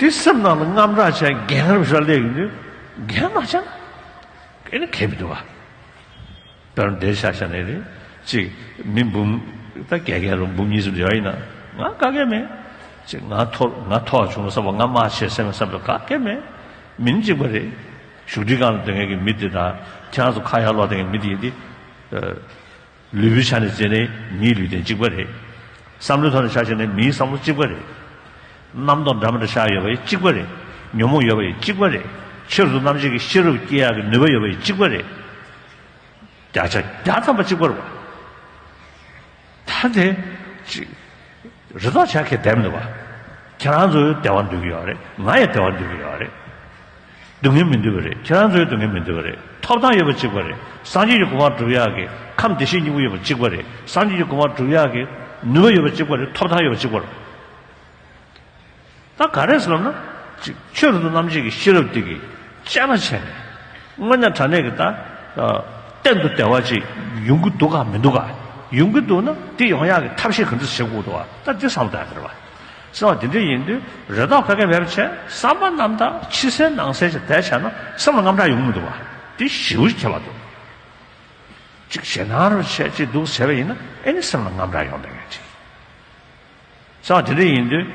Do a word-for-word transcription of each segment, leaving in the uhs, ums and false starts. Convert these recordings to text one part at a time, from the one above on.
དེ་སེམས་ནང་ལ་དངངས་སྐྲག་བྱས་འགན་རབ་ཤ་སླེབས་ཡོང་དུས་འགན་མ་བྱས་ན་ཨེ་ནི་གལ་མི་འདུག་བ། དཔེར་ན་དེ་ཆ་བཞག་ནས་རེད། གཅིག་མི་འབུམ་ད་བརྒྱ་བརྒྱ་རུ་འབུམ་གཉིས་གསུམ་ཡོད་ཡིན་ན་ང་དགའ་གི་མེད། གཅིག་ང་ཐོར་ང་ཐོར་བྱུང་ན་བསམ་པ་ང་དམག་ཆེ་སེམས་བསམ་པ་དགའ་གི་མེད། མིན་གཅིག་པ་རེད། བཞུགས་ཁྲི་སྒང་ལ་སྡོད་མཁན་གྱི་མི་དེ་དང་ཁྱེད་རང་ཚོ་ཁ་ཡར་ལོག་བསྡད་མཁན་མི་དེ་ཡིན་ཏེ། ལུས་པོའི་ཆ་ནས་བརྩིས་ནས་མིའི་ལུས་རྟེན་གཅིག་པ་རེད། བསམ་བློའི་ཐོག་ནས་ཆ་བཞག་ནས་མིའི་བསམ་བློ་གཅིག་པ་རེད། རྣམ་རྟོག་འདྲ་མི་འདྲ་ཤར་ཡོད་པ་ཡི་གཅིག་པ་རེད། ཉོན་མོངས་ཡོད་པ་ཡི་གཅིག་པ་རེད། ཆོས་རབ་ཏུ་རྣམ་འབྱེད་ཀྱི་ཤེས་རབ་སྐྱེ་ཡག་གི་ནུས་པ་ཡོད་པ་ཡི་གཅིག་པ་རེད། བརྒྱ་ཆ་བརྒྱ་ཐམ་པ་གཅིག་པ་རེད་བ། ད་དེ་ཅིག་རེ་དོགས་བྱ་ཁྱེད་བདེན་མི་འདུག་བ། ཁྱེད་རང་ཚོ་བདེ་བ་འདོད་ཀྱི་ཡོད་རེད། ང་ཡང་བདེ་བ་འདོད་ཀྱི་ཡོད་རེད། སྡུག་བསྔལ་མི་འདོད་པ་རེད། ཁྱེད་རང་ཚོའི་སྡུག་བསྔལ་མི་འདོད་པ་རེད། ཐོབ་ཐང་ཡོད་པ་གཅིག་པ་རེད། སངས་རྒྱས་ཀྱི་གོ་འཕང་སྒྲུབ་ཡག་གི་ཁམས་བདེ་གཤེགས་སྙིང་པོ་ཡོད་པ་གཅིག་པ་རེད། སངས་རྒྱས་ཀྱི་གོ་འཕང་སྒྲུབ་ཡག་གི་ནུས་པ་ཡོད་པ་གཅིག་པ་རེད། ཐོབ་ཐང་ཡོད་པ་གཅིག་པ་རེད། ད་ག་རེ་ཟེར་ན། ཅིག་ཆོས་རབ་ཏུ་རྣམ་འབྱེད་ཀྱི་ཤེས་རབ་དེ་གིས་དཔྱད་པ་བྱས་ནས། དངོས་གནས་དྲང་གནས་ཀྱི་ད། གཏན་དུ་བདེ་བ་ཅིག་ཡོང་གི་འདུག་ག་མི་འདུག་ག་ཡོང་གི་འདུག་ན་དེ་ཡོང་ཡག་གི་ཐབས་ཤེས་ག་འདྲ་བྱེད་དགོས་འདུག་ག་ད་འདི་བསམ་བློ་གཏོང་ཡག་རེད་བ། སེམས་པ་དེ་འདྲ་ཡིན་དུས་རེ་དོགས་ག་གེ་མེད་པ་བྱས་བསམ་པ་རྣམ་དག་ཕྱི་གསལ་ནང་གསལ་ཞིག་བསྡད་བྱས་ན་སེམས་ལ་དངངས་སྐྲག་ཡོང་གི་མི་འདུག་བ། དེ་ཞེ་པོ་ཁྱད་པར་འདུག་ཅིག་ཞེད་སྣང་རུ་བྱས་ཅིག་འདུག་བྱས་པ་ཡིན་ན་ཨེ་ནི་སེམས་ལ་དངངས་སྐྲག་ཡོང་བསྡད་མཁན་ཅིག་སེམས་པ་དེ་འདྲ་ཡིན་དུས།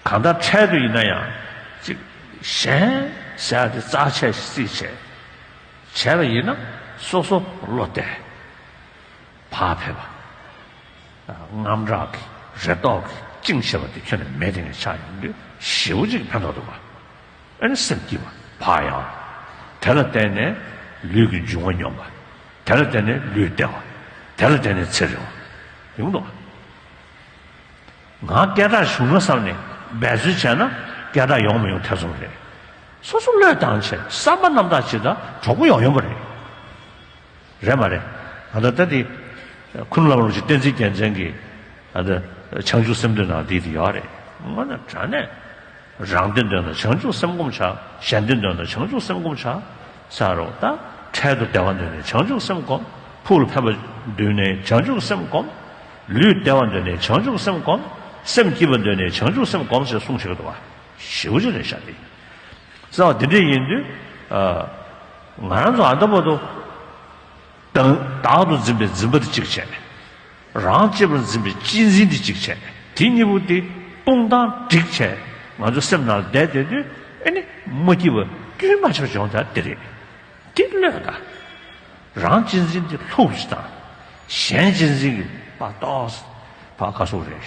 གང་ལྟར་འཕྲལ་དུ་ཡིན་ན་ཡང་ཅིག་གཞན་ཟེར་ཡག་དེ་རྩ་ཆེ་ཞིག་བརྩིས་བྱས། བྱས་པ་ཡིན་ན་སོ་སོ་བློ་བདེ། བག་ཕེབས་པ། དངངས་སྐྲག་གི་རེ་དོགས་ཀྱིས་བཅིངས་བྱས་པ་དེ་ཁྱོན་ནས་མེད་དེ་ངས་ཆགས་ཡོང་དུས་ཞེ་པོ་ཅིག་ཕན་ཐོགས་འདུག་བ། ཨ་ནི་སེམས་སྐྱིད་པ་བག་ཡངས། དེ་ལ་བརྟེན་ནས་ལུས་ཀྱི་འབྱུང་བ་སྙོམས་པ། དེ་ལ་བརྟེན་ནས་ལུས་བདེ་བ། དེ་ལ་བརྟེན་ནས་ཚེ་རིང་བ། ཡོང་འདུག་བ། ང་སྐད་གྲགས་བྱུང་ན་བསམ་ནས་འབད་བརྩོན་བྱས་ན་སྐད་གྲགས་ཡོང་མི་ཡོང་ཐེ་ཚོམ་རེད། སོ་སོ་བློས་བཏང་བྱས་བསམ་པ་རྣམ་དག་བྱེད་ད་གྲོགས་པོ་ཡོང་ཡོང་པ་རེད། རེད་མ་རེད། ང་ད་ལྟ་དེ་ཁུ་ནུ་བླ་མ་རིན་པོ་ཆེ་བསྟན་འཛིན་རྒྱལ་མཚན་གྱིས་ང་ད་བྱང་ཆུབ་སེམས་འདུན་ནང་དེ་དེ་ཡོད་རེད། ང་ན་དྲང་གནས་རང་བདེ་འདོད་ན་བྱང་ཆུབ་སེམས་སྒོམ་བྱ། གཞན་བདེ་འདོད་ན་བྱང་ཆུབ་སེམས་སྒོམ་བྱ་ཟེར་རོ། ད་འཕྲལ་དུ་བདེ་བ་འདོད་ནས་བྱང་ཆུབ་སེམས་སྒོམ། ཕུགས་ལ་ཕན་པ་འདོད་ནས་བྱང་ཆུབ་སེམས་སྒོམ། ལུས་བདེ་བ་འདོད་ནས་བྱང་ཆུབ་སེམས་སྒོམ། སེམས་སྐྱིད་པ་འདོད་ནས་བྱང་ཆུབ་སེམས་སྒོམ་ཟེར་གསུངས་བཞག་འདུག་བ། ཞེ་པོ་ཅིག་རེད་ཤག་དེ། ཟེར་བ་འདི་འདྲ་ཡིན་དུས། ཨ། ང་རང་ཚོ་ཨ་ད་བར་དུ། བདག་བདག་ཏུ་འཛིན་པའི་འཛིན་པ་དེ་གཅིག་བྱས། རང་གཅེས་པར་འཛིན་པའི་གཅེས་འཛིན་དེ་གཅིག་བྱས། དེ་གཉིས་པོ་དེ་སྤུངས་དང་འགྲིག་བྱས། ང་ཚོ་སེམས་ནང་ལ་བསྡད་བསྡད་དུས་ཨེ་ནི་མ་སྐྱིད་པ་རྒྱུན་མ་ཆད་པ་བྱུང་ད་དེ་རེད། དེ་བློས་ད། རང་གཅེས་འཛིན་དེ་ལྷུག་ཅིག་དང་། གཞན་གཅེས་འཛིན་གྱི་པ་ཏོག་ཙམ་ཕར་ཁ་སོག་རེད།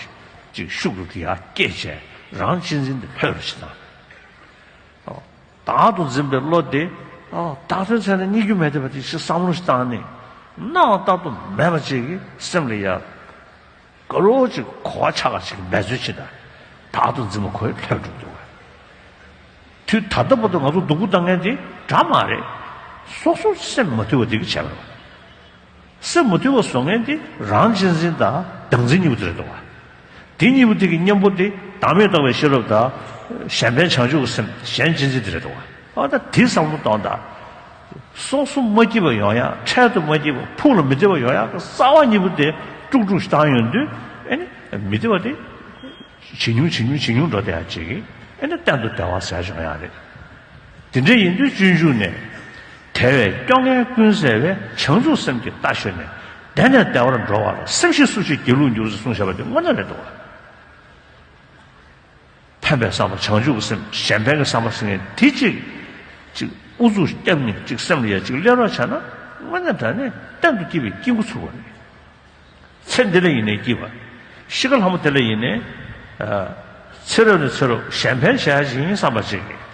ཅིག་ཤུགས་རུ་དེ་ཡར་སྐྱེད་བྱས་རང་གཅེས་འཛིན་དེ་ལྷོད་རུ་ཅིག་དང་། བདག་ཏུ་འཛིན་པའི་བློ་དེ། ཨ། བདག་དོན་ཚད་ལ་རྙེད་རྒྱུ་མེད་བསྡད་པ་དེ་ཞིག་བསམ་བློ་ཞིག་བཏང་ནས། སྣང་བ་རྟག་ཏུ་མེད་པ་ཅིག་གི་སེམས་ལ་ཡ། དགའ་རོགས་ཅིག་གོ་བ་ཆགས་པ་ཞིག་འབད་བརྩོན་བྱེད་ད། བདག་ཏུ་འཛིན་པ་ཁོས་ལྷོད་འགྲོ་འདུག་དུས་ད་ལྟ་བར་དུ་ང་ཚོ་སྡུག་པོ་བཏང་མཁན་དེ་འདྲ་མ་རེད། སོ་སོར་སེམས་མ་དུལ་བ་དེ་གིས་བྱས་པ་རེད། སེམས་མ་དུལ་བ་བཟོ་མཁན་དེ་རང་གཅེས་འཛིན་དང་བདག་འཛིན་གཉིས་པོ་དེ་རེད་འདུག་བ། དེ་གཉིས་པོ་དེ་གི་གཉེན་པོ་དེ་བདག་མེད་རྟོགས་པའི་ཤེས་རབ་དང་། གཞན་ཕན་བྱང་ཆུབ་ཀྱི་སེམས་གཞན་གཅེས་འཛིན་དེ་རེད་འདུག་བ། ཨ་ད་དེ་བསམ་བློ་གཏོང་དང་། སོ་སོ་མ་སྐྱིད་པ་ཡོང་ཡ། འཕྲལ་དུ་མ་སྐྱིད་པ། ཕུགས་ལ་མི་བདེ་བ་ཡོང་ཡ་གི་རྩ་བ་གཉིས་པོ་དེ་དཀྲུག་དཀྲུག་བཏང་ཡོང་དུས་ཨེ་ནི་མི་བདེ་བ་དེ་ཇེ་ཉུང་ཇེ་ཉུང་ཇེ་ཉུང་འགྲོ་བསྡད་ཡ་ཅིག་གིས་ཨེ་ནི་གཏན་དུ་བདེ་བ་ཟེར་ཡ་ཅིག་ཡོང་ཡ་རེད། དེ་འདྲ་ཡིན་དུས་སྤྱོད་འཇུག་ནས། དལ་བས་སྐྱོ་ངལ་ཀུན་བསལ་བའི། བྱང་ཆུབ་སེམས་ཀྱི་རྟ་ཞོན་ནས། བདེ་ནས་བདེ་བར་འགྲོ་བར། སེམས་ཤེས་སུ་ཞིག་སྒྱིད་ལུག་འགྱུར་ཟེར་གསུངས་བཞག་པ་དེ་དངོས་གནས་རེད་འདུག་བ། ཕན་པའི་བསམ་པ་བྱང་ཆུབ་ཀྱི་སེམས། གཞན་ཕན་གྱི་བསམ་པ་ཟེར་མཁན་དེ་གཅིག་གཅིག་ཨུ་ཚུགས་བརྒྱབ་ནས་གཅིག་སེམས་ལ་ཡ་གཅིག་སླེབས་རོགས་བྱས་ན་དངོས་གནས་དྲང་གནས་གཏན་དུ་སྐྱིད་པའི་སྐྱིད་འགོ་ཚུགས་པ་རེད། ཚེ་འདི་ལ་ཡིན་ནའི་སྐྱིད་པ། ཤི་ཁ་ལྷ་མོ་དེ་ལ་ཡིན་ནའི། ཨ། ཚེ་རབས་ནས་ཚེ་རབས་གཞན་ཕན་བྱ་ཡ་ཞིག་ཡིན་བསམ་པ་ཅིག་གིས།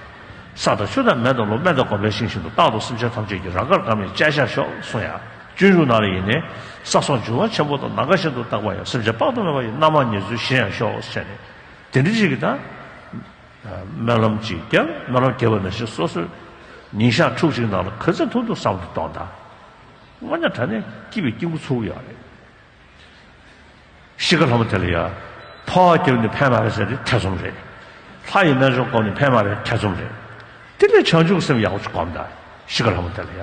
ས་དང་ཆུ་དང་མེ་དང་རླུང་། སྨན་དང་སྒོམ་པས་ཤིང་བཞིན་དུ། རྟག་ཏུ་སེམས་ཅན་ཐམས་ཅད་ཀྱི། རང་དགར་དགའ་མི་བྱས་ཤར་ཤོག་གསུང་ཡ། སྤྱོད་འཇུག་ནང་ལ་ཡིན་ནའི། ས་སོགས་འབྱུང་བ་ཆེན་པོ་དང་། ནམ་མཁའ་བཞིན་དུ་རྟག་པར་ཡང་། སེམས་ཅན་དཔག་ཏུ་མེད་པ་ཡི། རྣམ་མང་ཉེར་འཚོའི་ཞིང་ཡང་ཤོག་ཟེར་ནས། དེ་འདྲ་ཞིག་གིས་ད། སྨོན་ལམ་གཅིག་བརྒྱབ། སྨོན་ལམ་བརྒྱབ་པ་ནང་བཞིན་སོ་སོའི་ཉིན་ཞག་ཕྲུགས་གཅིག་ནང་ལ་ག་ཚོད་ཐུབ་ཐུབ་བསམ་བློ་གཏོང་དང་། དངོས་གནས་དྲང་གནས་སྐྱིད་པའི་སྐྱིད་འགོ་ཚུགས་ཡོད་རེད། ཤི་ཁ་ལྷ་མོ་དེ་ལ་ཡ། འཕོ་བ་བརྒྱབ་ནས་ཕན་མ་རེད་ཟེར་དེ་ཐེ་ཚོམ་རེད། ལྷ་ཡི་རྣལ་འབྱོར་སྒོམ་ནས་ཕན་མ་རེད་ཐེ་ཚོམ་རེད། དེ་ལས་བྱང་ཆུབ་སེམས་ཡག་པོ་ཅིག་སྒོམ་དང་། ཤི་ཁ་ལྷ་མོ་དེ་ལ་ཡ།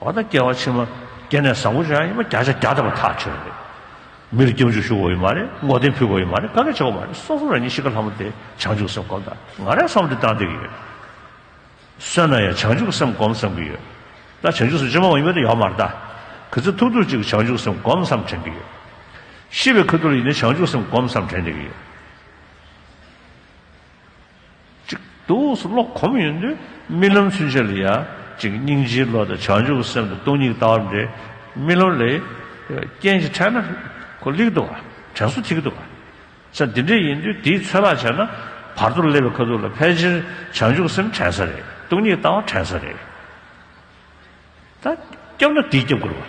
འོ་ད་སྐྱེ་བ་ཕྱི་མ་སྐྱེ་གནས་བཟང་པོ་ཅིག་ཡང་ཡིན་པ་བརྒྱ་ཆ་བརྒྱ་ཐམ་པ་ཐག་ཆོད་རེད། མི་ལ་སྐྱབས་འཇུག་ཞུ་དགོས་ཡོད་མ་རེད། བསྔོ་རྟེན་ཕུལ་དགོས་ཡོད་མ་རེད། ག་གེ་བྱེད་དགོས་མ་རེད། སོ་སོ་རང་ཉིད་གཤིས་ཀ་ལྷ་མོ་དེ་བྱང་ཆུབ་སེམས་སྒོམ་དང་། ང་རང་བསམ་བློ་བཏང་བསྡད་ཀྱི་ཡོད། གསོན་ན་ཡང་བྱང་ཆུབ་སེམས་སྒོམ་བསམ་གྱི་ཡོད། ད་བྱང་ཆུབ་སེམས་ཅི་མ་འོང་ཡིན་པ་དེ་ཡོད་མ་རེད་ད། ག་ཚོད་ཐུབ་ཐུབ་ཅིག་བྱང་ཆུབ་སེམས་སྒོམ་བསམ་དྲན་གྱི་ཡོད། ཤི་བའི་ཁ་ཐུག་ལ་ཡིན་ན་བྱང་ཆུབ་སེམས་སྒོམ་བསམ་དྲན་བསྡད་ཀྱི་ཡོད། ཅིག་འདུག་སེ་བློ་གོམས་ཡོང་དུས་རྨི་ལམ་ཚུན་ཆད་ལ་ཡ་ཅིག་སྙིང་རྗེའི་བློ་དང་བྱང་ཆུབ་སེམས་དང་སྟོང་ཉིད་ལྟ་བ་འདྲེ། རྨི་ལམ་ལ་རྐྱེན་ཅིག་འཕྲད་ན་ཁོ་ལེགས་འདུག་ག་དྲན་གསོ་ཐེབས་ཀྱི་འདུག་ག་ས་འདི་འདྲས་ཡིན་དུས་དེའི་ཚོད་དཔག་བྱས་ན་བར་དོར་སླེབས་པའི་ཁ་ཐུག་ལ་ཕལ་ཆེར་བྱང་ཆུབ་སེམས་དྲན་ས་རེད། སྟོང་ཉིད་ལྟ་བ་དྲན་ས་རེད། ད་སྐྱབས་ན་དེ་སྐྱབས་དགོས་རེད་བ།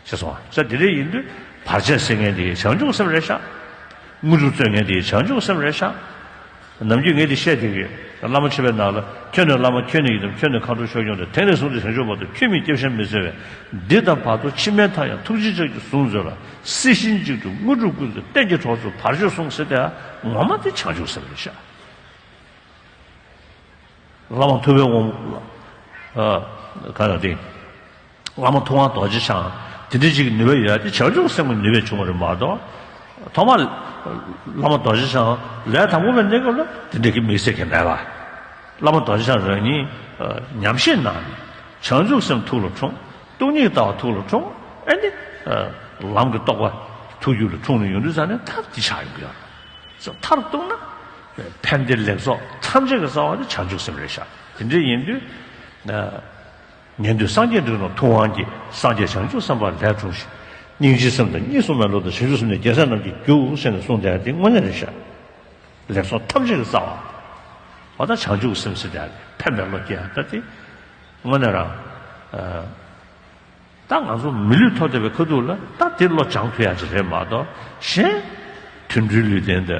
ཤེས་སོང་ང་། ས་འདི་འདྲས་ཡིན་དུས་བར་ཆད་སེལ་མཁན་དེ་བྱང་ཆུབ་སེམས་རེད་ཤག་དངོས་གྲུབ་སྩོལ་མཁན་དེ་བྱང་ཆུབ་སེམས་རེད་ཤག་ནམ་རྒྱུན་ངས་འདི་བཤད་བསྡད་ཀྱི་ཡོད། བླ་མ་མཆོད་པའི་ནང་ལ། ཁྱོད་ནི་བླ་མ་ཁྱོད་ནི་ཡི་དམ། ཁྱོད་ནི་མཁའ་འགྲོ་ཆོས་སྐྱོང་སྟེ། དེང་ནས་བཟུང་སྟེ་བྱང་ཆུབ་བར་དུ། ཁྱོད་མིན་སྐྱབས་གཞན་མི་འཚོལ་བས། འདི་དང་བར་དོ་ཕྱི་མའི་མཐའ་ཡང་ཐུགས་རྗེའི་ཕྱག་རྒྱས་བཟུང་མཛོད་ལ། སྲིད་ཞིའི་འཇིགས་སྐྲོད་དངོས་གྲུབ་ཀུན་བསྩལ། གཏན་གྱི་གྲོགས་སུ་བར་གཅོད་གསུངས་ཟེར་དེ་ངོ་མ་དེ་བྱང་ཆུབ་སེམས་རེད་ཤག་བླ་མ་ཐུབ་པའི་དབང་། ཨ། ག་རེ་དེ། བླ་མ་ཐུབ་དབང་རྡོ་རྗེ་འཆང་དེ་འདྲ་ཅིག་གི་ནུས་པ་ཡོད་ཡ་དེ་བྱང་ཆུབ་སེམས་ཀྱི་ནུས་པས་བྱུང་བ་རེད་མ་གཏོགས། ཐོག་མར་བླ་མ་རྡོ་རྗེ་འཆང་ལས་དང་པོ་པའི་གནས་སྐབས་ལ་དེ་འདྲ་གི་དམིགས་བསལ་གྱི་མེད་པ། བླ་མ་རྡོ་རྗེ་འཆང་རང་ཉིད་ཉམས་བཞེས་གནང་ནས་བྱང་ཆུབ་སེམས་ཐུགས་ལ་འཁྲུངས། སྟོང་ཉིད་ལྟ་བ་ཐུགས་ལ་འཁྲུངས། ཨ་ནི་ལམ་གྱི་རྟོགས་པ་ཐུགས་རྒྱུད་ལ་འཁྲུངས་ནས་ཡོང་དུས་ཙང་ནས་མཐར་དེ་ཆགས་ཡོང་གི་ཡོད་རེད། མཐར་གཏུགས་ན་ཕན་བདེ་ལེགས་ཚོགས་ཐམས་ཅད་ཀྱི་རྩ་བ་ནི་བྱང་ཆུབ་སེམས་རེད་ཤག་དེ་འདྲ་ཡིན་དུས། ཉན་ཐོས་སངས་རྒྱས་འབྲིང་རྣམས་ཐུབ་དབང་གིས། སངས་རྒྱས་བྱང་ཆུབ་སེམས་དཔའ་ལས་འཁྲུངས་ཤིང་། སྙིང་རྗེའི་སེམས་དང་གཉིས་སུ་མེད་བློ་དང་། བྱང་ཆུབ་སེམས་ནི་རྒྱལ་སྲས་རྣམས་ཀྱི་རྒྱུ་ཟེར་ནས་གསུངས་བསྡད་དེ་དངོས་གནས་རེད་ཤག་ལེགས་ཚོགས་ཐམས་ཅད་ཀྱི་རྩ་བ། འོ་ད་བྱང་ཆུབ་སེམས་ཟེར་བསྡད་དེ་ཕན་པའི་བློ་སྐྱེ་ཡ་ད་དེ་དངོས་གནས་རང་། ད་ང་ཚོ་མི་ལུས་ཐོབ་བསྡད་པའི་ཁ་ཐུག་ལ་ད་དེ་བློ་སྦྱང་ཐུབ་ཡ་ཅིག་རེད་མ་གཏོགས། གཞན་དུད་འགྲོའི་ལུས་རྟེན་དེ་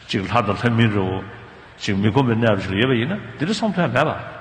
ཅིག་ལྷ་དང་ལྷ་མིན་འདྲ་བོ་ཅིག་མི་ཁོམ་པའི་གནས་བབ་ཅིག་ལ་ཡོད་པ་ཡིན་ན་འདི་འདྲ་བསམ་ཐུབ་ཡ་མེད་པ།